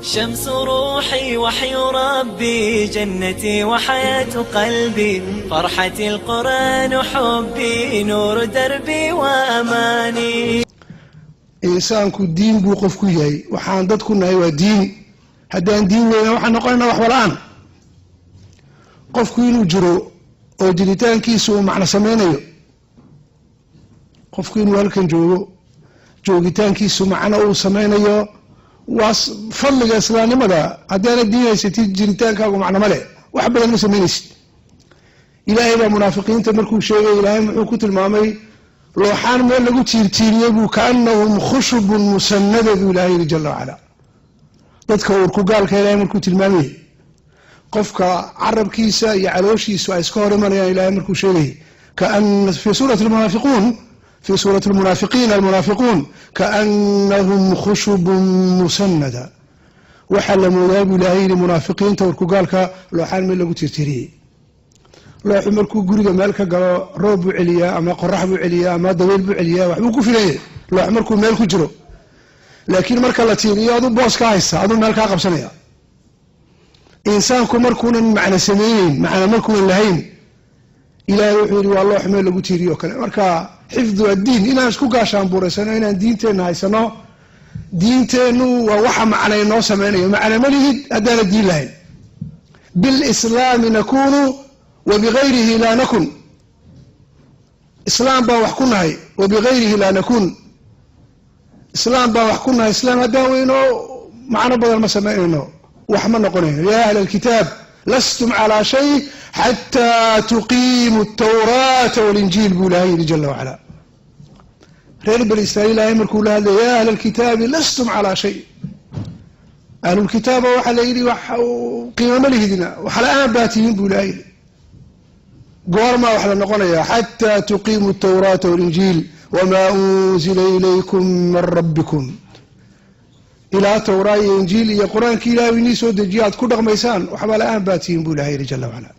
شمس روحي وحي ربي، جنتي وحياة قلبي، فرحتي القرآن، حبي نور دربي وأماني. Insaanku diin buu qofku yahay. Waxaan dad ku nahay waa diin. Haddaan diin weyna, waxaan noqonaynaa wax wala-aan. Qofku inuu jiro oo jiritaankiisu uu macno sameynayo, qofku inuu halkan joogo, joogitaankiisu macno uu sameynayo, waa fadliga islaamnimada. Haddaana diin haysatid, jiritaankaagu macno ma leh, wax badan ma sameynaysid. Ilaahay baa munaafiqiinta markuu sheegay, Ilaahay muxuu ku tilmaamay? Looxaan meel lagu tiirtiiriyey buu, كأنهم خشب مسندة buu Ilahay yidhi jala wacala. Dadka uurku gaalka Ilahay markuu tilmaamayey, qofka carabkiisa iyo calooshiisu ay iska hor imanayaan, Ilahay markuu sheegayay kaan fi suurati almunaafiquun, fi suurati almunaafiqiin, almunaafiquun كأنهم خشب مسندة, waxaa la moodaa buu Ilaahay yidhi munaafiqiinta uurkugaalka looxaan meel lagu tiirtiiriyey. Looxu markuu guriga meel ka galo, roob buu celiyaa ama qorax buu celiyaa ama dabeyl buu celiyaa, waxbuu ku filanyay loox markuu meel ku jiro. Laakiin marka la tiiriyo, aduu boos ka haysta, aduu meel kaa qabsanaya. Insaanku markuunan macno sameyneyn, macno markuunan lahayn, Ilaahay wuxuu yidhi waa loox meel lagu tiiriyo kale. Marka حفظ الدين, inaan isku gaashaan buuraysano, inaan diinteenna haysano. Diinteennu waa waxa macna inoo sameynayo. Macna ma lihid haddaana diin lahayn. بالإسلام نكون وبغيره لا نكن. Islaam baan wax ku nahay, وبغيره لا نكون. Islaam baan wax ku nahay. Islaam haddaan weyno, macno badan ma samaynayno, wax ma noqonayno. يا أهل الكتاب لستم على شيء حتى تقيموا التوراة والإنجيل buu Ilahay yidhi jala wacala. Reer Bani Israiil Ilahay markuu la hadlay, يا أهل الكتاب لستم على شيء, ahlulkitaaba waxaa la yidhi wax qiimo ma lihidina, wax la-aan baa tihiin buu Ilahay yidhi. Goormaa wax la noqonayaa? حتى تقيموا التوراة والإنجيل وما أنزل إليكم من ربكم. Ilaa Towraa iyo Injiil iyo Qur-aankii Ilahay inii soo dejiya aad ku dhaqmaysaan, waxba la-aan baa tihiin buu Ilahay yidhi jala wacala.